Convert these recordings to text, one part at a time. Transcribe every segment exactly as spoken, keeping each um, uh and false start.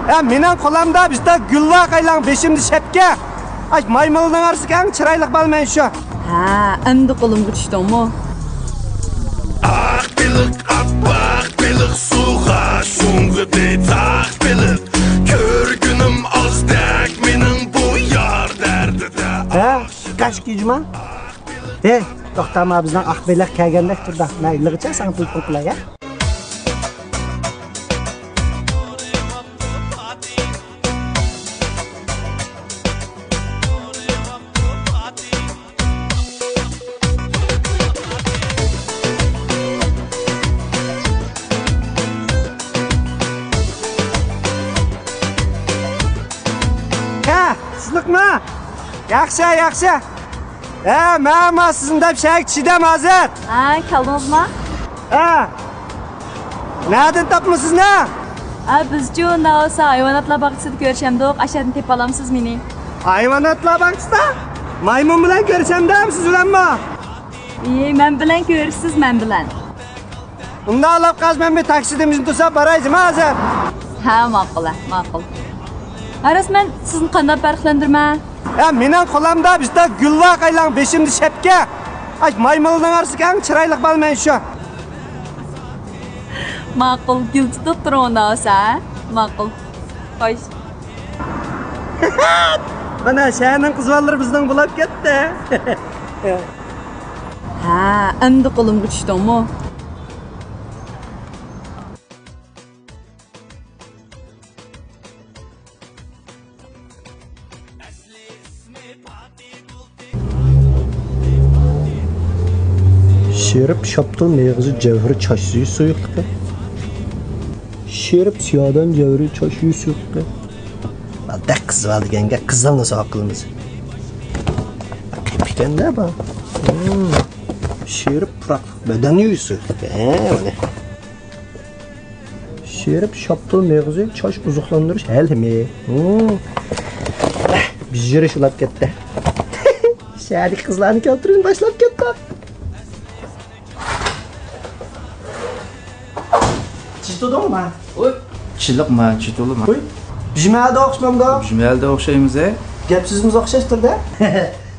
ھە، مېنىڭ قولامدا بىزدە گۈل بار قايلاڭ، بېشىمدا شەپكە. ئاش مايمۇلنىڭ ئارىسىدىكى ئەڭ چىرايلىق بال مەن شۇ. ھە، ئەمدى قولۇمغا چۈشتۈڭمۇ؟ ئاق بېلىق، ئاپئاق بېلىق سۇغا شۇڭغۇدى تاق بېلىق. كۆرگۈنۈم ئازدەك مېنىڭ بۇ يار دەردىدە. ھە، قاش كىجما. ھەي، توختاما، بىزنىڭ ئاق بېلىق كەلگەندەك تۇردا. مەن ئىللىغىچە ساڭا تېلېفون قىلاي، ھە؟ ھە، سىزلىقما؟ ياخشى، ياخشى. ھە، مەن ما سىزنى دەپ شەك چىدەم ھازىر. ھە، كەلدىڭىزما؟ ھە. نەدىن تاپمىسىزنى؟ ھە، بىزچۇ ناۋسا ھايۋاناتلار باغچىسىدا كۆرۈشەمدۇق، ئاشەدىن تېپىپ ئالامسىز مېنى. ھايۋاناتلار باغچىسىدا؟ مايمۇن بىلەن كۆرۈشەمدىم سىز بىلەنمۇ؟ ئى، مەن بىلەن كۆرۈشىسىز، مەن بىلەن. ئۇنداق قىلىپ قالسا مەن بىر تاكسىدا مىنىپ تۇرسام باراي جىما ھازىر. ھە، ماقۇل، ھە، ماقۇل. ھە، راست مەن سىزنى قانداق پەرقلەندۈرمەن؟ ھە، مېنىڭ قولامدا بىزدە گۈل بار قايلاڭ، بېشىمدا شەپكە. ئاش مايمۇلنىڭ ئارىسىدىكى ئەڭ چىرايلىق بال مەن شۇ. ماقۇل، گۈل تۇتۇپ تۇرۇڭ ئۇنداق بولسا، ھە؟ ماقۇل. خوش. مانا شەھەرنىڭ قىز بالىلىرى بىزنىڭ بولاپ كەتتى. ھە، ئەمدى قولۇمغا چۈشتۈڭمۇ؟ شېرىپ شاپتۇل مېغىزى جەۋھىرى چاچ سۈيى سۇيۇقلۇقى. شېرىپ سىيادان جەۋھىرى چاچ سۈيى سۇيۇقلۇقى. بەك قىزىۋال دېگەنگە قىزىلنى سوغا قىلىمىز. قېپىكەندە بۇ. شېرىپ پۇراقلىق بەدەن يۇيۇش سۇيۇقلۇقى. ھە، مانا. شېرىپ شاپتۇل مېغىزى چاچ ئوزۇقلاندۇرۇش ھەلىمى. ھىم. بېجىرىش ئۇلاپ كەتتى. شەھەردىكى قىزلارنى كەلتۈرۈشنى باشلاپ كەتتى. چىتۇدۇڭما؟ ۋوي، چىلىقما، چىتۇلىما. ۋوي، بىژمەدە ئوخشىمامدۇ؟ بىژمەدە ئوخشايمىز، ھە؟ گەپ سۆزىمىز ئوخشاشتۇر-دە.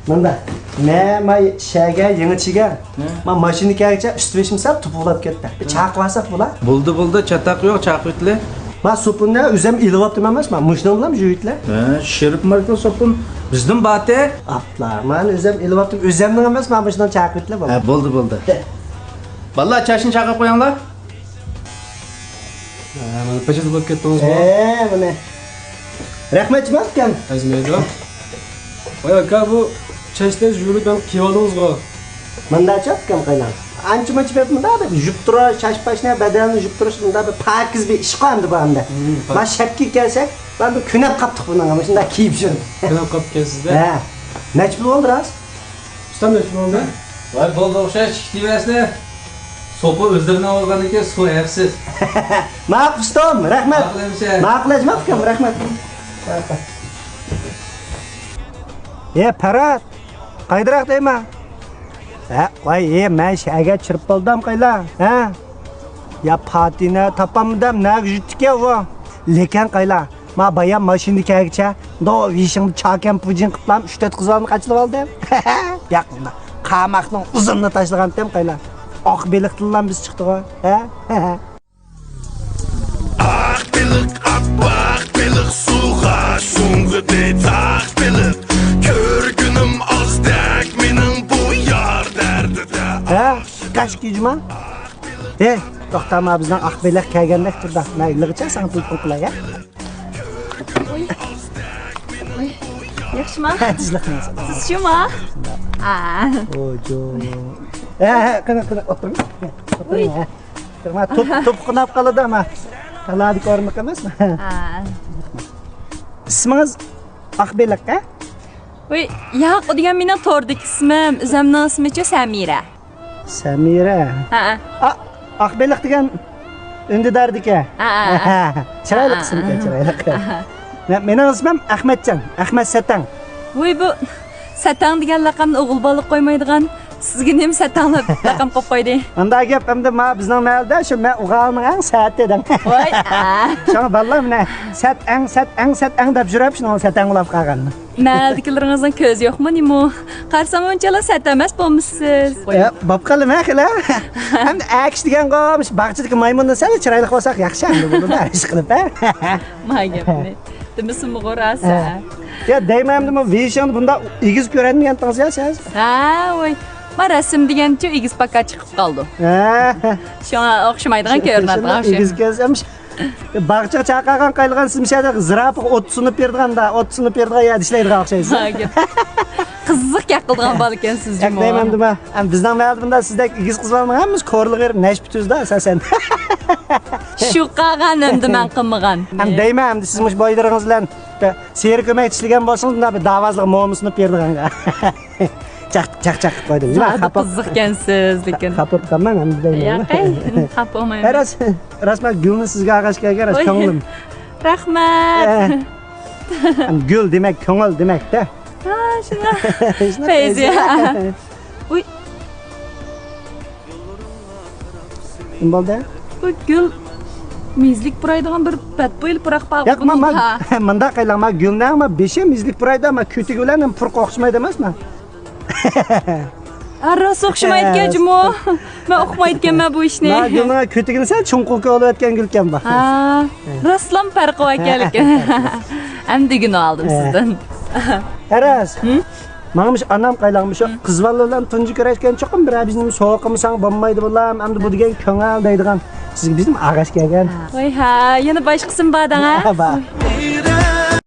مۇنداق، مەن ما شەگە يېڭى چىگەن. ھە. ما ماشىنا كەلگىچە ئۈستى بېشىم سەل توپا بولاپ كەتتى. بىر چاقىۋالساق بولا؟ بولدى، بولدى، چاتاق يوق، چاقىۋېتىلى. ما سوپۇننى ئۆزۈم ئېلىۋاپتىمەن ئەمەس، ما مۇشۇنىڭ بىلەن يۇيۇۋېتىلە. ھە، شېرىپ ماركىلىق سوپۇن بىزدىن باتى. ئاپلا، مانا ئۆزۈم ئېلىۋاپتىم، ئۆزۈمنىڭ ئەمەس، ما مۇشۇنىڭ چاقىۋېتىلە بولدى. ھە، بولدى، بولدى. بالىلار، چاچنى چاقاپ قويۇڭلار. ھە، مانا پېچەت بولۇپ كەتتىڭىزغۇ؟ ھە، مانا. رەھمەت جۇمۇ ئۇكام. ئەرزىمەيدۇ. ۋاي ئاكا، بۇ چاچنى يۇيۇپ بىلەن كىيىۋالدىڭىزغۇ؟ مۇنداچۇ ئۇكام قاينام. ئانچە مۇنچە بېرىپ مۇنداق دەپ يۇيۇپ تۇرۇش، چاچ پاشنى، بەدەننى يۇيۇپ تۇرۇش مۇنداق بىر پاكىز بىر ئىشقۇ ئەمدى بۇ ئەمدى. مم، پاك. ما شەپكە كەلسەك، ما بىر كۆنۈپ قاپتۇق بۇنىڭغا، مۇشۇنداق كىيىپ يۈرۈپ. كۆنۈپ قاپتىكەنسىز-دە. ھە. نەچچە پۇل بولدى راست؟ ئۇستام نەچچە بولدى؟ ۋاي، بولدى ئوخشاش، ئىككى تىۋەسنى. سوپا ئۆزلىرىنىڭ بولغاندىكىن سۇ ھەقسىز. ماقۇل ئۇستام، رەھمەت. ماقۇل ھەمشە. ماقۇل ئەجمە ئۇكام، رەھمەت. ھە، پەرھات، قايدىراق دەيمەن؟ ھە، ۋاي، ئى، مەن شەھەرگە چىرىپ بولدۇم قايلا، ھە؟ يا پاتىنە تاپالمىدىم، نەگە يۈتتىكەن ئۇ؟ لېكىن قايلا، ما بايام ماشىنىدا كەلگىچە، دو ۋىشىڭدا چاكەن پۇجىن قىپلام ئۈچ تۆت قىز بالىنى قاچىلىۋالدىم. ياق، قاماقنىڭ ئۇزۇنىنى تاشلىغانتىم قايلا. ئاق بېلىقتىنلا بىز چىقتىغۇ، ھە؟ ئاق بېلىق، ئاپئاق بېلىق سۇغا شۇڭغۇدى تاق بېلىق. كۆرگۈنۈم ئازدەك مېنىڭ بۇ يار دەردىدە. ھە؟ قاش كىجما؟ ھەي، توختاما، بىزنىڭ ئاق بېلىق كەلگەندەك تۇردا. مەن ئىللىغىچە ساڭا تېلېفون قىلاي، ھە؟ ۋوي. ۋوي. ياخشىما؟ سىز شۇما؟ ئا. ۋوي، جو. ھە، ھە، قېنى، قېنى، ئولتۇرۇڭ. ئولتۇرۇڭ، ھە. توپ، توپ قوناپ قالىدۇ، ئەمما. تالادىكى ئورۇندۇق ئەمەسمۇ؟ ئا. ئىسمىڭىز ئاق بېلىق، ھە؟ ۋوي، ياق، ئۇ دېگەن مېنىڭ توردىكى ئىسمىم. ئۆزۈمنىڭ ئىسمىچۇ سەمىرە. سەمىرە. ھەئە. ئا، ئاق بېلىق دېگەن ئۈندىداردىكەن. ھەئە. چىرايلىق ئىسىمكەن، چىرايلىق. مە-، مېنىڭ ئىسمىم ئەخمەتجان، ئەخمەت سەتەڭ. ۋوي، بۇ سەتەڭ دېگەن لەقەمنى ئوغۇل بالىغا قويمايدىغان سىزگە نېمە سەت ئاڭلاپ لەقەم قويۇپ قويدى؟ ئۇنداق گەپ ئەمدى ما بىزنىڭ مەھەللىدە شۇ مەن ئوغۇلنىڭ ئەڭ سەتى دەڭ. ۋاي. شۇڭا بالىلار مانا سەت ئەڭ سەت ئەڭ سەت ئەڭ دەپ يۈرۈپ شۇنىڭ سەت ئەڭ ئۇلاپ قالغان. مەھەللىدىكىلىرىڭىزنىڭ كۆزى يوقمۇ نېمە؟ قارىسام ئۇنچىلا سەت ئەمەس بولمىسىز. يا، بوپ قالدىمەن خېلى. ئەمدى ئەكىش دېگەنغۇ مۇشۇ باغچىدىكى مايمۇندىن سەل چىرايلىق بولساق ياخشى ئەمدى بولىدۇ ئىش قىلىپ ھە. ما گەپنى. دېمىسىمۇغۇ راست ھە. يا دەيمەن ئەمدى بۇ ۋېيشىڭدا بۇنداق ئېگىز كۆرەلمىگەنتىڭىز يا سىز. ھە ۋاي. ما رەسىم دېگەنچۇ ئېگىز پاكا چىقىپ قالدى. ھە. شۇڭا ئوخشىمايدىغان كۆرۈنەتتى. ئېگىز كۆرسەم باغچىغا چاقىرغان قايلىغان سىمشەدە زىراپىغا ئوت سۇنۇپ بېرىدىغاندا، ئوت سۇنۇپ بېرىدىغان يەردە ئىشلەيدىغان ئوخشايسىز. قىزىق گەپ قىلىدىغان بالا ئىكەنسىز جۇمۇ. دەيمەن دېمە. ئەم بىزنىڭ مەھەللىدە بۇنداق سىزدەك ئېگىز قىزلارنىڭ ھەممىسى كورلىغا بېرىپ نەشپۈت ئۈزىدۇ ئاساسەن. شۇ قالغان ئەمدى مەن قىلمىغان. ئەم دەيمەن ئەمدى سىز مۇشۇ بويلىرىڭىز بىلەن سېرى كۆمەك چىشلىگەن بولسىڭىز بۇنداق بىر داۋازلىق مومىسىنى بېرىدىغانغا. چاق چاق چاق قىلىپ قويدۇم. زادى خاپا قىزىقكەنسىز لېكىن. خاپا بولۇپ قالماڭ ئەمدى دەيمەن. ياقەي، خاپا بولمايمەن. راست، راست مەن گۈلنى سىزگە ئالغاچ كەلگەن راست كۆڭلۈم. رەھمەت. گۈل دېمەك كۆڭۈل دېمەكتە. ھا شۇنداق. پەيزىيە. ئۇي. نېمە بولدى؟ بۇ گۈل مېزىلىك پۇرايدىغان بىر بەتبۇيلۇق پۇراق بار. ياق، ما، ما، مۇنداق قىلاڭ، ما گۈلنىڭ ما بېشى مېزىلىك پۇرايدۇ، ما كۆتۈكى بىلەن پۇرىقى ئوخشىمايدۇ ئەمەسمۇ؟ ھا، راست ئوخشىمايدىكەن جۇمۇ. مەن ئۇقمايدىكەنمەن بۇ ئىشنى. ما گۈلنىڭ كۆتۈكىنى سەل چوڭقۇر كۆرۈۋەتكەن گۈلكەن بۇ. ھا، راستلام پەرقى باركەن لېكىن. ئەمدى ئۆگىنىۋالدىم سىزدىن. ئەرەس. ماڭا مۇشۇ ئانام قايلاڭ مۇشۇ قىز بالىلار بىلەن تۇنجى كۆرۈشكەن چوقۇم بىرەر بىزنى سوۋغا قىلمىساڭ بولمايدۇ بالام، ئەمدى بۇ دېگەن كۆڭۈل دەيدىغان. سىزگە بىزنىڭ ئاغاش كەلگەن. ۋاي ھە، يەنە باشقىسىمۇ بار دەڭە. بار.